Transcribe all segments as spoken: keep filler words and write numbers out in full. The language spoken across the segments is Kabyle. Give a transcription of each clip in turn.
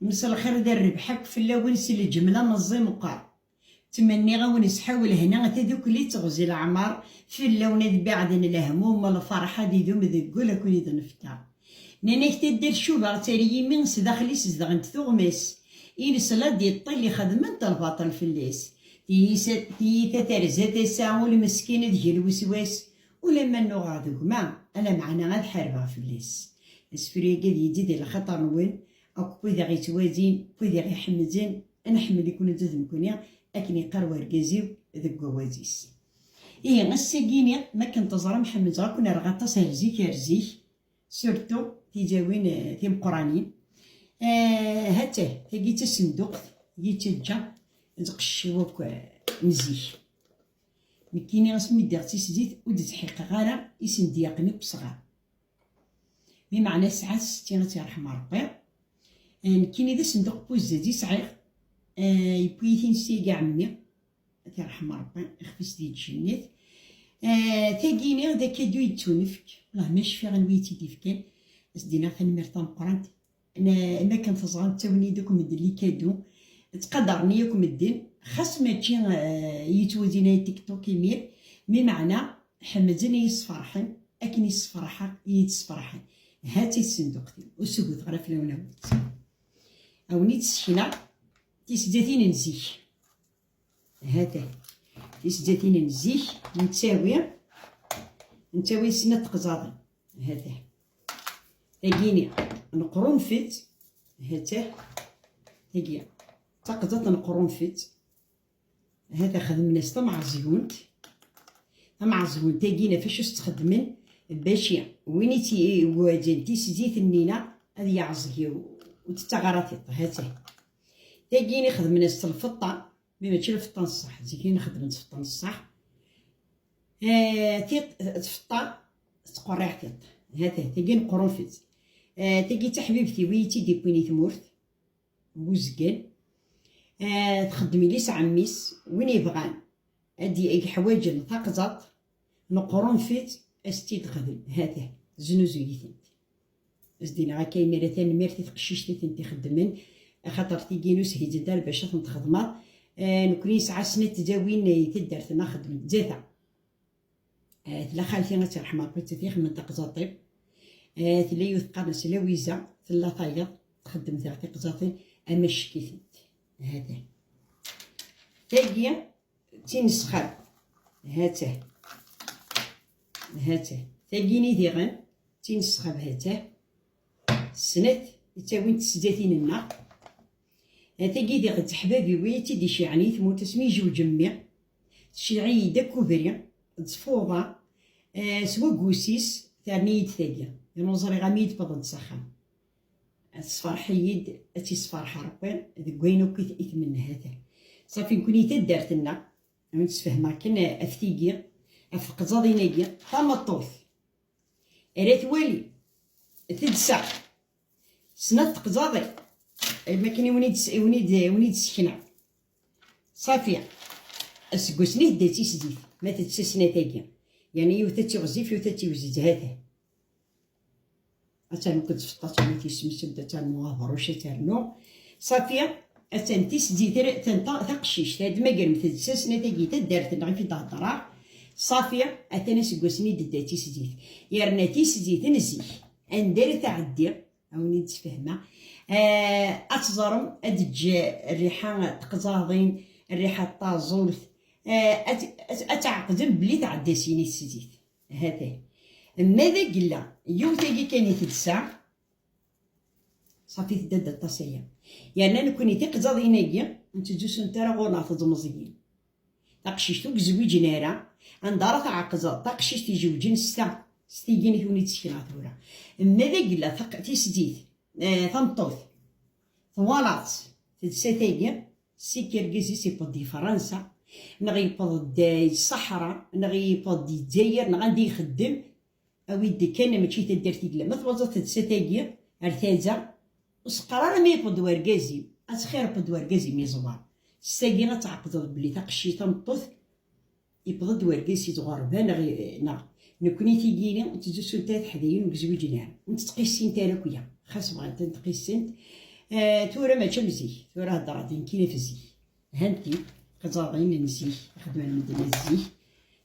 Mselxir d rrbeḥ akk fell-awen si lǧemla meẓẓi meqqar. Ttmenniɣ-awen ṣṣeḥḥa u lehna, tadukli d teɣzi leɛmer, fell-awen ad beɛden lehmum, lferḥ ad idum deg wul ad ken-id-nefka. Nnan-ak taddart cubaɣ-tt ar yimi, sdaxel-is zedɣent tuɣmas, i nesla d-iṭṭil ixedmen-t lbaṭel fell-as. Tiyita, tiyita terza tasa, ul meskin ad gen weswas, ulamma nnuɣeɣ d gma, ala meɛna ad ḥarbeɣ fell-as. Asefru-agi ad yeddi di lxaṭer-nwen, akk wid i ɣ-yettwazin, wid i ɣ-iḥemmzen, ad nḥemmel-iken d nekkni, akken yeqqar wergaz-iw deg wawaz-is. Ihi, ass-agi-ni, mi akken teẓram, ḥemmzeɣ-ken rɣ aṭas ar zik, ar zik, surtout tizawin, eh, timeqqranin. Eh, ha-tt-ah, tagi d tasenduqt i yettaǧǧa d qecciw akk, eh, n zik. Nekkini asmi ddiɣ d tisdit ur d-ttḥiqeɣ ara isendyaqen akk ṣṣɣar. Meɛna tesɛa setti, ad tt-yerḥem Ṛebbi. Eh, nekkini d asenduq n wuzzaz i sɛiɣ. Eh, yewwi-yi-t-in seg ɛemmi, ad t-yerḥem Ṛebbi, ixef-is di lǧennet. Eh, tagini d akadu yettunefk, wellah ma cfiɣ anwa i tt-id-ifkan. Ad s-d-iniɣ tanemmirt tameqqrant. N-, akken teẓram, ttawin-iyi-d akk medden les cadeaux, ttqadaren-iyi akk medden, xas mačči, eh, i yettwazin ay TikTok imir, mi meɛna ḥemmzen i yi-sferḥen, akken i sferḥeɣ i yi-d-sferḥen. Ha-tt-i tsenduqt-iw, ur sugguteɣ ara fell-awen awal. A wen-id-ssekneɣ tisdatin n zik. Ha-t-ah. Tisdatin n zik, nettawi, nettawi snat teqzaḍin. Ha-t-ah. Tagini, neqrunfet. Ha-t-ah. Tagi, taqzaḍt neqrunfet. Ha-t-ah, xedmen-as tameɛẓyunt. Tameɛẓyunt-agi, ɣef acu s-tt-xedmen? Bac win i tt-iwaǧen tisdit-nni-na ad yeɛẓeg, ur tettaɣ ara tiṭ. Ha-t-ah. Tagini xedmen-as lfeṭṭa. Mi mačči lfeṭṭa n ṣṣeḥ, zik i nxeddem lfeṭṭa n ṣṣeḥ. Eh, tiṭ, tfeṭṭa tettqerriɛ tiṭ. Ha-t-ah, tagi neqrunfet. Eh, tagi d taḥbibt-iw i yi-tt-id-iwwin i tmurt n Buzgan. Eh, txeddem yelli-s ɛemmi-s, win yebɣan ad d-, i yeḥwaǧen taqzaḍt, neqrunfet, ad s-tt-id-texdem. Ha-t-ah, znuzu-yi-tent. Ad s-d-iniɣ akka imir-a tanemmirt i teqcict i tent-ixeddmen, axaṭer tigi n ushid d bac ad tent-xedmeḍ. Eh, nekkni nesɛa snat tzawin i taddart-nneɣ xeddment zata. Eh, tella xalti, ad tt-yerḥem Ṛebbi, d tixemmant taqzaṭ-iw. Eh, tella yiwet qqaren-as Lawiza, tella tayeḍ, txeddem daɣ tiqzaṭin, ama ccek-itent. Ha-t-ah. Tagi, d tinesxab. Ha-tt-ah. Ha-tt-ah. Tagini diɣen, d tinesxab, ha-tt-ah. Snat i ttawint tesdatin-nneɣ. Ha-tagi diɣen d teḥbab-iw i tt-id-iceyyɛen i tmurt asmi yejweǧ mmi. Tceyyeɛ-iyi-d akk ubri, d tfuḍa, eh, s waggus-is, terna-yi-d tagi. Yerna ur ẓriɣ ami i d-wwḍent s axxam. Tesferḥ-iyi-d, ad tt-isferḥ Ṛebbi deg wayen akk i t-, i tmenna, ha-t-ah. Ṣafi, nekkni taddart-nneɣ, ad wen-d-sfehmeɣ kan ɣef tigi, ɣef tqeẓẓaḍin-agi, tameṭṭut ara twali tedsa snat tqeẓẓaḍin, am akken i wen-id-, i wen-id-, i wen-id-ssekneɣ. Ṣafi, aseggas-nni tedda d tisdit, ma tedsa snat-agi. Yerna yiwet ad tiɣzif, yiwet ad tiwzez, ha-t-ah. Attan akked tfeṭṭa, attan tismesent, attan abeṛṛuc, attan nu. Ṣafi, attan tisdit, attan ta-, taqcict. Ad d-tmagrem tedsa snat-agi taddart-nneɣ i fi d-heddreɣ. Ṣafi, attan aseggas-nni d-tedda tisdit. Yerna tisdit n zik, anda ara tɛeddi, a wen-id-sfehmeɣ. Eh, ad teẓrem, ad d-teǧǧ rriḥa n teqẓaḍin, rriḥa n taẓult. Eh, ad, ad, ad tɛeqdem belli tɛedda syin i tesdit. Ha-t-ah. Ma d agella, yiwet-agi kan i telsa, ṣafi tedda-d aṭas aya. Yerna nekkni tiqeẓẓaḍin-agi, ur ttzusunt ara ɣur-neɣ teẓmeẓyin. Taqcict ur yezwiǧen ara, anda ara tɛeqdeḍ taqcict ijewǧen s ta, s tigi i wen-id-ssekneɣ tura. Ma d agella, taq-, tisdit, eh, tameṭṭut, twalaḍ-tt, telsa tagi, sik argaz-is yewweḍ-d i Fransa, neɣ yewweḍ-d i Ṣṣeḥra, neɣ yewweḍ-d i Lezzayer, neɣ anda ixeddem, awi-d kan, mačči taddart i yella. Ma twaẓeḍ tedsa tagi ar taza, ur s-qqar ara ma yewweḍ-d wergaz-im, ad txir yewweḍ-d wergaz-im iẓewwer. S tagi ad tɛeqdeḍ belli taqcict tameṭṭut, yewweḍ-d wergaz si tɣerba neɣ, neɣ nekkni tigini ur ttzusunt ara teḥdayin ur yezwiǧen ara, ur ttqissint ara akk-ya. Xas bɣant ad ttqissint, Eh, tura mačči am zik, tura heddreɣ-d nekkini ɣef zik. Hanti, tiqeẓẓaḍin n zik, xedmen medden n zik.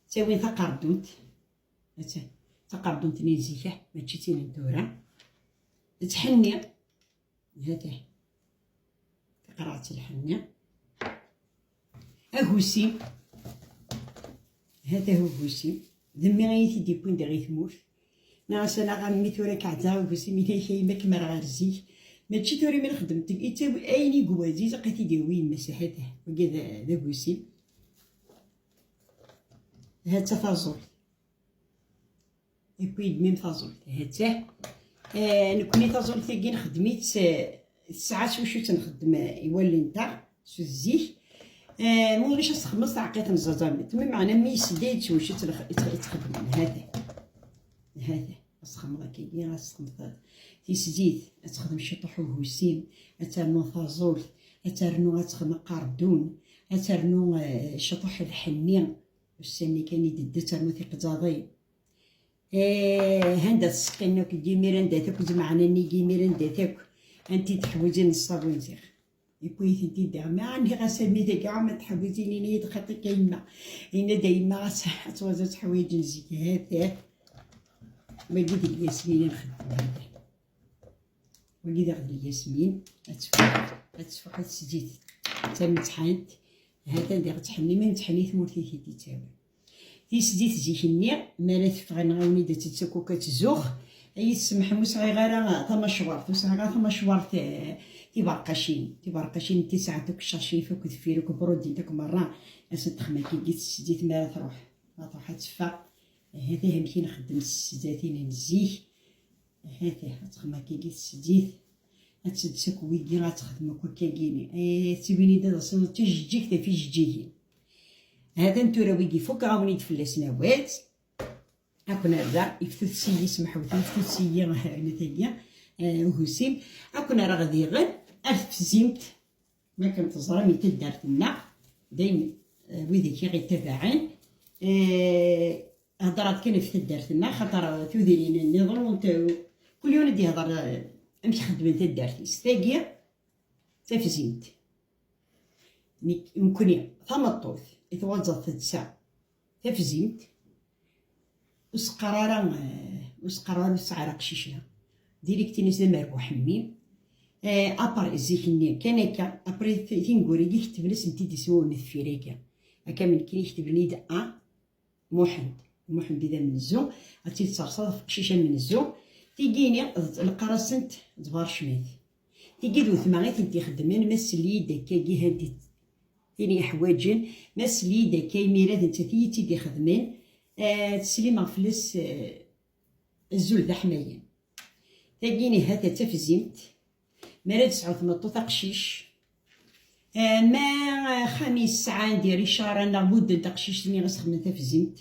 Ttawin taqerdunt, atta, taqerdunt-nni n zik, ah, mačči d tin n tura. Ttḥenni, hata, taqerɛet n lḥenni. Agusim, hata agusim, d mmi i yi-t-id-yewwin diɣ i tmurt. Nniɣ-as, anaɣ a mmi, tura k-ɛeddaɣ agusim, ini-ak a yemma, kemmel ɣer zik. Mačči tura mi nxeddem, yettawi ayen i yewɛazen, ad t-id-yawi yemma-s, hata, wagi d, d agusim. Hata taẓult. Yewwi-d mmi-m taẓult. Hata. Eh, nekkni taẓult-agi nxeddem-itt, eh, tesɛa s wacu tt-nxeddem, eh, i wallen-nteɣ, s zik. Eh, ma ulac ad texdmeḍ taɛeqqayt n ẓẓaẓamit. Mi meɛna mi yesdid s wacu tt-, tt-, tt-xeddmen. Hata. Hata. Ad texdmeḍ akkagi, ad texdmeḍ tisdit, ad texdem ciṭuḥ ugusim, ad ternu taẓult, ad ternu ad texdem aqerdun, ad ternu, eh, ciṭuḥ lḥenni. Ussan-nni kan i d-tedda ad ternu tiqeẓẓaḍin. Eh, anda tseqqin akk n yimir, anda takk zmeɛna-nni n yimir, anda takk anti teḥwizin n ṣṣabun ziɣ. Yewwi-tent-id diɣ. Ma nniɣ-as a mmi dagi, ma teḥwiz-inin-iyi-d xaṭi ka yemma. Yenna-d a yemma, ad tt-, ad twaẓ ad teḥwiǧ n zik. Hata. Wagi d lyasmin i nxeddem hata. Wagi daɣ d lyasmin. Ad tfuḥ, ad tfuḥ, ad tezzi d tametḥant. Hata diɣ ttḥenni, ma nettḥenni tmurt i t-id-yettawin. Tisdit zik-nni, mi ara teffeɣ, nɣawen-id ad tt-id-takuk ad tzux. Ay tsemḥem, ur sɛiɣ ara tamacwart, ur sɛiɣ ara tamacwart, eh, tiberqacin. Tiberqacin n tisɛa akk ccaci, akk deffir, akk brudint, akk merra. Ad s-texdem akkagi tesdit mi ara truḥ. Ma truḥ ad teffeɣ. Hata amek i nxeddem s tesdatin n zik. Hata, ad texdem akkagi tesdit. Ad tt-id-takuk wigi, ad texdem akk akkagini. Eh, ttibini-d ad asen d tijeǧǧigt ɣef ijeǧǧigin. Hatan tura wigi fukkeɣ-awen-id fell-asen awal. Ad ken-rreɣ iftut s-iyi, semḥewt, iftut s-iyi, eh, nutagi, eh, ugusim. Ad ken-rreɣ diɣen ar tefzimt. Ma akken teẓram i taddart-nneɣ, dayen, eh, wid i k-iɣ-ittabaɛen, eh, heddreɣ-d kan ɣef taddart-nneɣ, xaṭer tudrin nniḍen, ur nta-, kul yiwen ad d-ihder, eh, amek xeddmen taddart-is. Tagi, tafzimt. Nek-, nekkni, tameṭṭut, i twaẓẓaḍ tedsa tafzimt, ur s-qqar ara, eh, ur s-qqar ara ur tesɛi ara aqcic-a. Direct-ines d amerbuḥ mmi. Eh, apar zik-nni kan akka, apri t-, tineggura-agi ketben-asent-id ismawen n deffir-agi. Akka am nekkini ketben-id A Muḥend. Muḥend i d amenzu, ad tt-id-terseḍ ɣef uqcic amenzu. Tigi-ni d-, lqar-asent d Barcmet. Tigi d wetma i tent-ixeddmen, ma sel-iyi-d akkagi, handi tin yeḥwaǧen, ma sel-iyi-d akka imir-a d nettat i yi-tt-id-ixedmen, eh, tteslimeɣ fell-as, eh, azul d aḥmayan. Tagi-ni hata d tafzimt, mi ara d-tesɛu tmeṭṭut aqcic, eh, ma axxam-is sɛan di Ricara neɣ budden taqcict-nni as-xedmen tafzimt,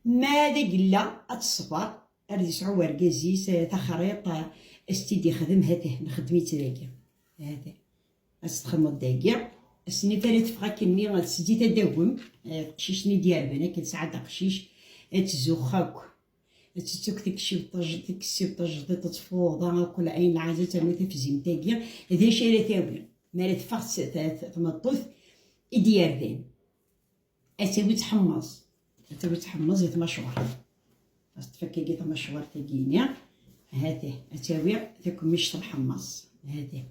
ma d agella ad teṣber, ar d-yesɛu wergaz-is, eh, taxriṭ, eh, as-tt-id-ixdem, hata, nxeddem-itt dagi. Hata. Ad s-txedmeḍ dagi. Ass-nni ara teffeɣ akkenni, ad tesdi tadagem, eh, teqcict-nni d-yerben, akken tesɛa-d aqcic, ad tzuxx akk. Ad tettuk tikci-, taj-, tikci-, tajdiṭ, tfuḍa, akk ayen lɛaz, ad ternu tafzimt-agi. D acu ara tawi? Mi ara teffeɣ s-, t-, t-, tmeṭṭut i d-yerben. Ad tawi tḥemmeẓ. Ad tawi tḥemmeẓ i tmacwart. Ad teṭṭef akkagi tamacwart-agi-ni. Hati, ad tawi takemmict n lḥemmeẓ. Hati.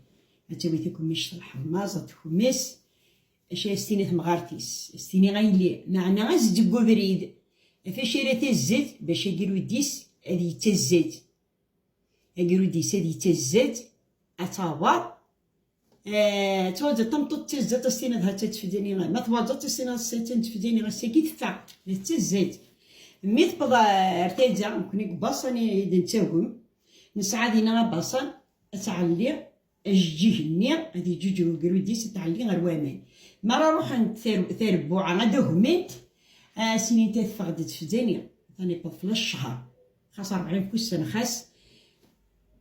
Ad tawi takemmict n lḥemmeẓ, ad tkemmes. Acu ara s-tini temɣart-is? Ad s-tini a yelli, meɛna azzeǧ deg ubrid. Ɣef acu ara tazzed, bac agrud-is ad yettazzed. Agrud-is ad yettazzed, ad taweḍ. Eh, twaǧaḍ tameṭṭut d tazzad, ad s-tiniḍ ha-tt-ad tefdini. Ma twaǧaḍ ad s-tiniḍ ha-tt-ad tefdini, ass-agi teffeɣ, d tazzad. Mi tewweḍ ar tayza, nekkni deg ubaṣan i d-nettagem. Nesɛa dinna abaṣan, ad tɛelli ajeǧǧig-nni, ad yeǧǧuǧeg ugrud-is, ad tɛelli ɣer waman. Mi ara ruḥent tar-, tarebbuɛa ad agment, ad as-inint ad teffeɣ-d tefdani, tani tefḍel ccher. Xas rebɛin n wussan, xas.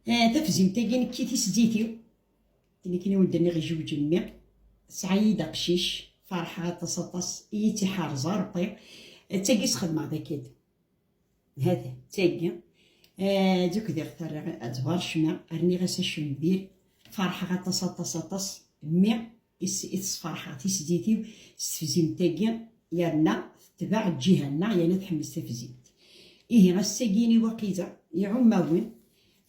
Eh, tafzimt-agi nekki tisdit-iw. Tin akken i wen-d-nniɣ ijewǧ mmi. Tesɛa-yi-d aqcic. Ferḥeɣ aṭas, aṭas. I yi-tt-iḥerz Rebbi. D tagi i s-xedmeɣ d akad. Hata, d tagi. Eh, d akk diɣ terra ad tbarcma. Rniɣ-as acembir. Ferḥeɣ aṭas, aṭas, aṭas, mi i s-, i tesferḥeɣ tislit-iw s tefzimt-agi, yerna tetbeɛ lǧiha-nneɣ, yerna tḥemmel tafzimt. Ihi, ass-agi-ni waqila iɛum-awen.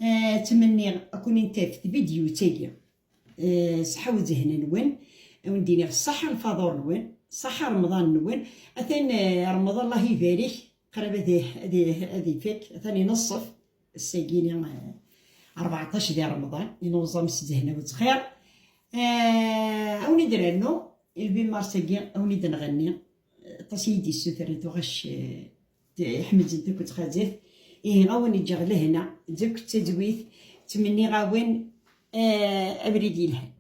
Eh, ttmenniɣ ad ken-in-taf tvidyut-agi, eh, ṣṣeḥḥa uzehna-nwen, ad wen-d-iniɣ ṣṣeḥḥa lfaḍur-nwen, ṣṣeḥḥa remḍan-nwen. Atan, eh, remḍan, Allah ibarek, qrib ad i-, ad i-, ad ifak, atan ineṣṣef. Ass-agi-ni, eh, rbeɛṭac di remḍan, inuẓam s zzehna u ttxir. Eh, ad wen-id-rnu, lbi mars-agi, ad wen-id-nɣenni. Aṭas i yi-d-yessutren tuɣac, eh, ḥemzent akk txazit. Ihi, ad wen-ǧǧeɣ lehna d akk d tadwit. Ttmenniɣ-awen, eh, abrid yelhan.